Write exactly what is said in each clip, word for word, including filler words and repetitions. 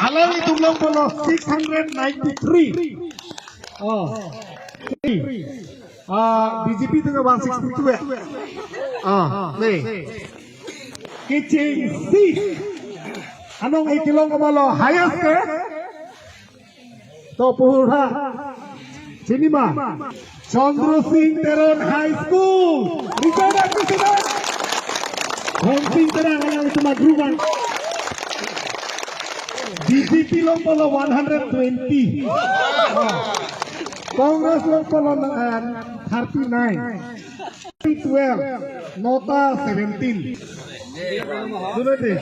Alanglitum longpolo six hundred ninety-three. Oh. Ah, B J P atum one sixty-two ya. Ah, ne. Kechengsi. Anong-e kelong kemalo highest ke? To pura. Chini ma. Chandra Singh Teron High School. Return of president. Dhon Singh Terang alanglitum agrubang. B J P longpolo one hundred twenty. Congress longpolo, uh, thirty-nine. Twelve, nota seventeen. Sudah deh.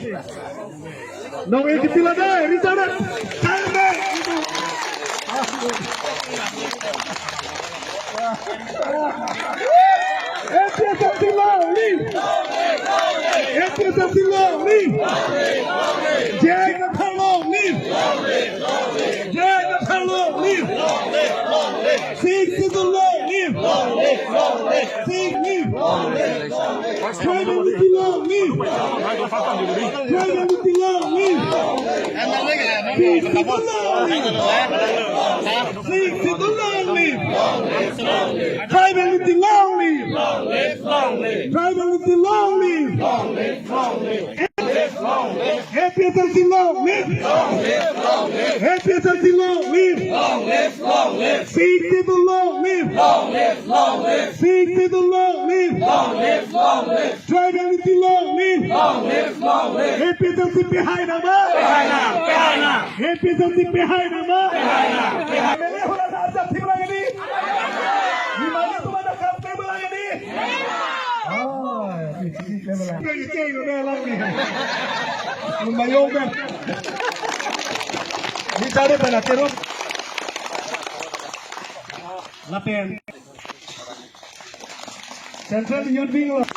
Nong-e kepila deh, Richard. Time deh. A P H L C long live. A P H L C long live. J I Kathar long live. J I Kathar long live. Sixth Schedule long live. Long live, long live. Sixth live. Long live, long live. Tribal unity long live. Tribal unity long live. Sixth Schedule long live. Sixth Schedule long live. Tribal unity long live. Long live, long live. Tribal unity long live. Long live, long live. A P H L C long live! Long live, long live! A P H L C long live! Long live, long live! Sixth Schedule long live! Long live, long live! Sixth Schedule long live! Long live, long live! Tribal unity long live! Long live, long live! A P H L C pehai nang ma? Pehai nang, pehai nang! A P H L C pehai nang ma? Pehai nang, pehai nang! M L A hula sa ajat thim lang ini. Di mana tu ada kampung lang ini? Oh, di sini saya bilang. Saya itu yang bilang ni. Lumayan kan? Ini cari pada terus. Lapen. Central Union Wing lo.